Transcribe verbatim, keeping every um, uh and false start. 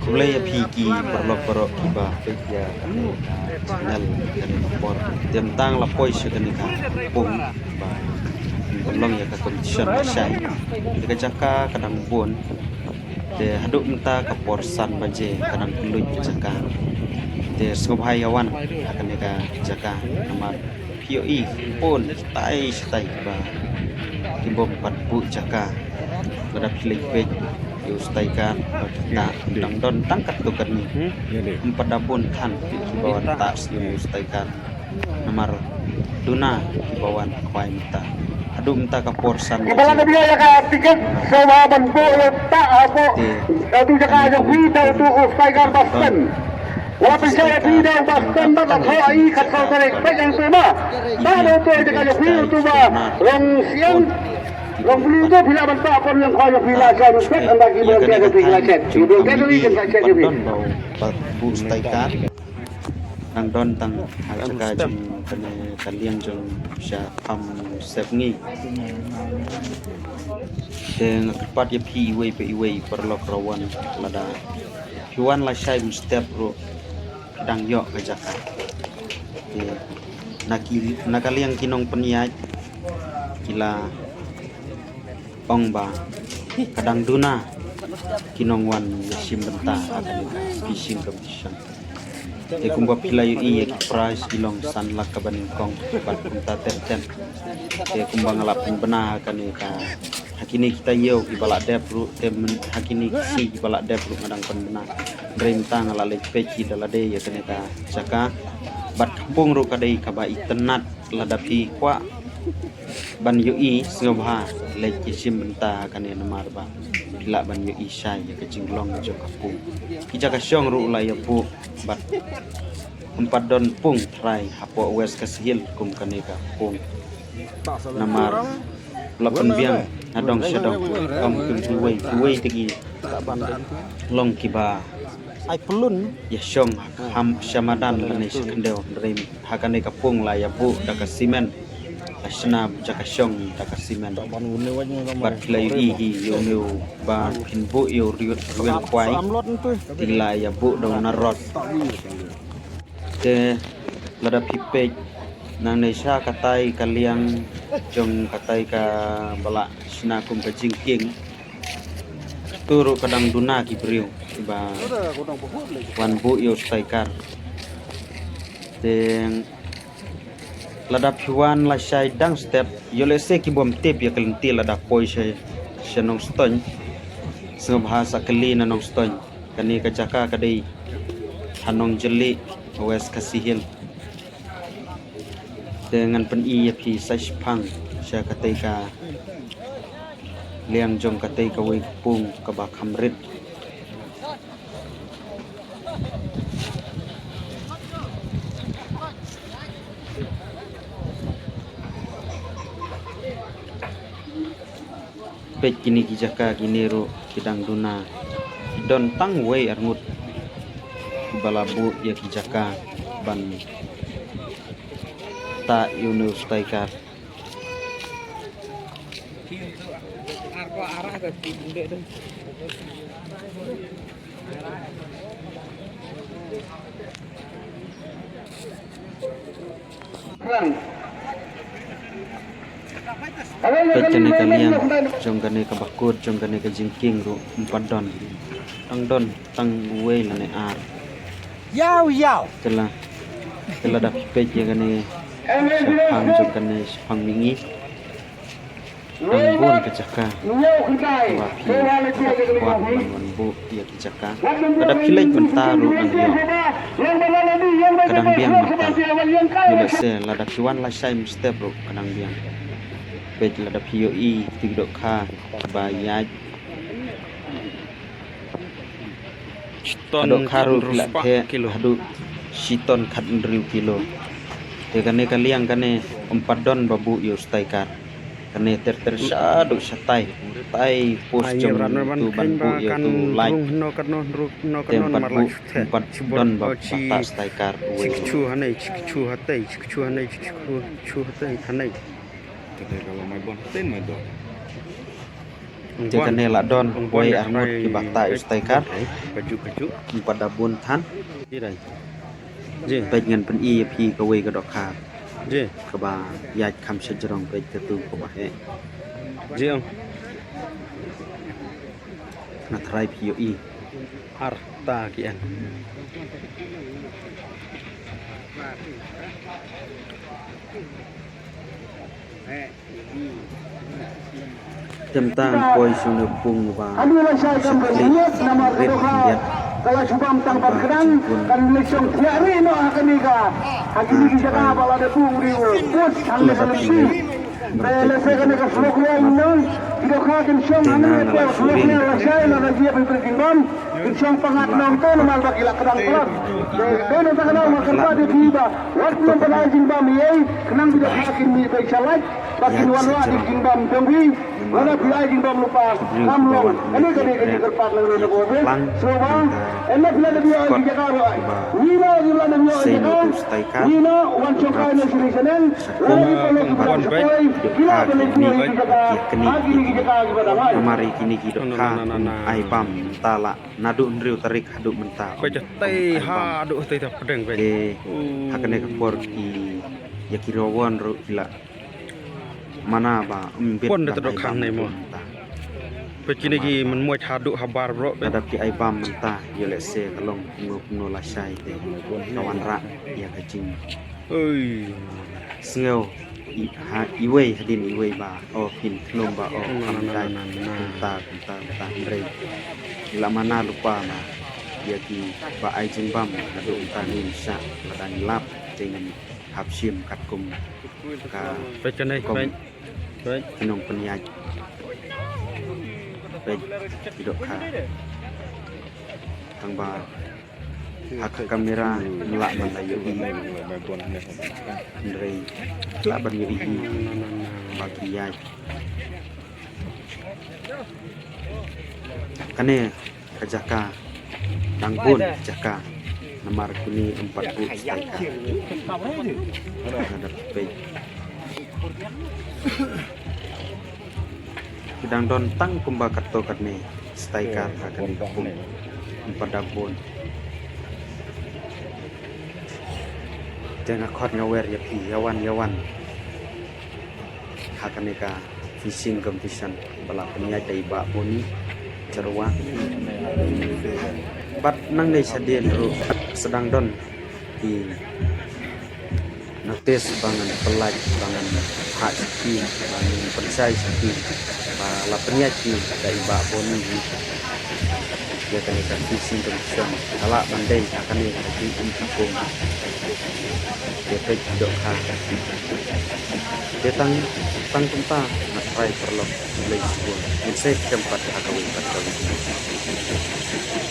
Khublei ïa phi ki paralok baroh kiba peit ïa kane ka channel kane ka por. Te mynta la poi sha kane ka pung ba pynlong ïa ka competition lashai. Te ka jaka ka dang bun. Te haduh mynta ka por san baje ka dang kylluid ka jaka. Te sngewbha ïa wan ha kane ka jaka namar phi ïohi bun shatai shatai ba ki bym pat buh jaka. Lada phi leit peit ïa u Staikan ba ki tah dang don tang katto katne. Ym pat da bun than kiba wan tah sha u Staikan. Namar duna kiba wan khwai mynta. Haduh mynta ka por san baje. Kiba la da biang ïa ka tiket sngewbha ban buh ïa u tah hapoh. Te ïa utu jaka jong phi da utu u Staikan Basten. Wat pynshai ïa phi da u Basten bad la thoh ïa i khatsaw tarik peit hangto ma. Ba da utu ïa jaka jong phi utu ba long siang. Long blue to phi lah ban tah pon long khoi jong phi la shai mynstep ynda ki volunteer jong phi ki la check. Ki volunteer jong phi kin sa check ïa phi. Ba u Staikan. Nang don tang ha jaka jong kane ka liang jong sha Farm Sepngi. Te nga kyrpad ïa phi iwei pa iwei paralok rawan lada phi wan lashai mynstep ruh dang ïoh ka jaka. Te na ki, na ka liang ki nongpynïaid ki la ong ba ka dang duna ki nongwan ïashim bynta ha kane ka fishing competition. Te kumba phi la ïohi ïa ki prize ki long san lak kaba nyngkong bad kumta ter ter. Te kumba nga la pynbna ha kane ka, ha kine ki taïew kiba la dep ruh, te myn, ha kine ki sngi kiba la dep ruh nga dang pynbna. Hynrei mynta nga la leit peit ki da lade ïa kane ka jaka bad ka pung ruh ka dei kaba itynnad. Lada phi kwah ban ïohi sngewbha leit ïashim bynta ha kane namar ba phi lah ban ïohi shai ïa ka jinglong jong ka pung. Ki jaka shong ruh la ïa buh bad ym pat don pung trai hapoh West Khasi Hills kum kane ka pung. Namar la pynbiang na dong sha dong ong kum kiwei kiwei te ki long kiba ai pylun ïa shong ha, ha sha madan lane sha khyndew hynrei ha kane ka pung la ïa buh da ka simen. La shna jaka shong da ka simen. Bad phi la ïohi hi ïa une u ba phin buh ïa u riew, riew khwai. Te la ïa buh da u narot. Te lada phi peit nangne sha katai ka liang jong katai kaba la shna kum ka jingkieng. Kato ruh ka dang duna ki briew kiba wan buh ïa u Staikan. Te lada phi wan lashai dang step ïoh lehse ki bym tip ïa ka lynti lada poi sha, sha Nongstoiñ. Sngewbha sa kylli na Nongstoiñ. Kane ka jaka ka dei ha Nongjylli, West Khasi Hills. Te ngan pyni ïa phi sa shiphang sha katei ka liang jong katei kawei ka pung kaba kham rit. Peit kine ki jaka kine ruh ki dang duna. Ki don tang wei arngut kiba la buh ïa ki jaka ban tah ïa une u Staikan. Peit kane ka liang jong kane kaba kut jong kane ka jingkieng ruh ym pat don. Tang don tang uwei lane ar. Yaw yaw. Te la, te lada phi peit ïa kane shaphang jong kane shaphang mihngi. Dang bun ka jaka ba phi kwah ban wan buh ïa ki jaka. Lada phi leit mynta ruh dang ïoh. Ka dang biang mynta. Ïoh lehse lada phi wan lashai mynstep ruh ka dang biang. Peit lada phi ïohi ki dohkha ba ïaid. Ka dohkha ruh ki la theh haduh shiton khathynriew kilo. Te kane ka liang kane ym pat don ba buh ïa u Staikan. Kane ter ter shaduh shatai. Tai post jong utu ban buh ïa utu light. Te ym pat buh, ym pat don ba, ba tah Staikan uwei. Te kane la don wei ar ngut kiba ktah ïa u Striker. Kajuh kajuh. Ym pat da bun than. Ji dai. Ji. Peit ngan pyni ïa phi kawei ka dohkha. Ji. Kaba ïaid kham shajrong, peit katu kaba heh. Ji ong. Nga tharai phi ïohi. Arta ki en. Te mynta poi sha une u pung ba. Anu la shai kam ka rit, rit khyndiat. Ka la shu bam tang ban kdang, kan leit shong thiah ri noh ha kane ka. Ha kine ki jaka ba la da pung ri u. Put, hangne ka lynti. Te lehse kane ka surok ri ai nong. Ki dohkha kin shong hangne ka surok ri la shai la da jia phi phi jingbam. Kin shong pangat nongto namar ba ki la kdang klot. Te dei na ka daw nga kyrpad ïa phi ba wat nym pynai jingbam ïa ei, khnang ba ki dohkha kin mih beit sha lait, ba kin wanrah ïa ka jingbam jong phi. Lada phi ai jingbam lypa, kam long. Kane kane ka jingkyrpad lang ruh na ka office. Sngewbha, ynda phi la dep ïoh ïa ki jaka ruh ai. Wi noh, wi la dep ïoh ïa ki jaka. Wi noh, wan shongkai noh sha ri sha neng. Lada phi paralok ki paralok shakoi, ki la dep ïoh ïa ki jaka. Ha kine ki jaka kiba dang ai. Namar ïa kine ki dohkha ai bam mynta la. Naduh hynriew tarik haduh mynta. Peit, tei haduh tei ta pdeng peit. Te ha kane ka por ki ïa ki rawon ruh ki la mana ba ym bit. Pon da tdok khang nei mo. Peit kine ki mynmoit haduh habar bro peit. Lada ki ai bam mynta ïoh lehse ka long kumno kumno lashai te ka wanrah ïa ka jing. Oi. Sngew i, ha, iwei hadien iwei ba, o, phin khlem ba, o, na, kham na, na, dai, na, na, na. Kumta, kumta, kumta, hynrei. La mana lypa ma ïa kiba ai jingbam, haduh kumta ngin shah, lada ngi lap, te ngin hap shim katkum ka. Peit kane, kum peit. Peit. Ki nongpynïaid. Peit, ki dohkha. Tang ba ha ka kamera ym lah ban da ïohi. Hynrei lah ban ïohi ba ki ïaid. Kane ka jaka dang bun jaka namar kine ym pat buh striker. Nga da peit. Ki dang don tang kumba katto katne striker ha kane ka pung. Ym pat da bun. Te nga khot nga wer ïa phi, ïa wan, ïa wan ha kane ka fishing competition ba la pynïaid da i Bah Boni Jyrwa. Bad nangne shadien ruh sdang don ki notice ba ngan pyllait, ba ngan phah sha ki, ba ngan pynshai sha ki ba la pynïaid ki da i Bah Boni hi. Ïa kane ka fishing competition ka lah ban dei ha kane ka jingim ka pung. Ïa peit ki dohkha. Ïa tang, tang kumta nga tharai paralok. Khublei shibun. Ngin sa ïakynduh pat ha kawei pat ka video.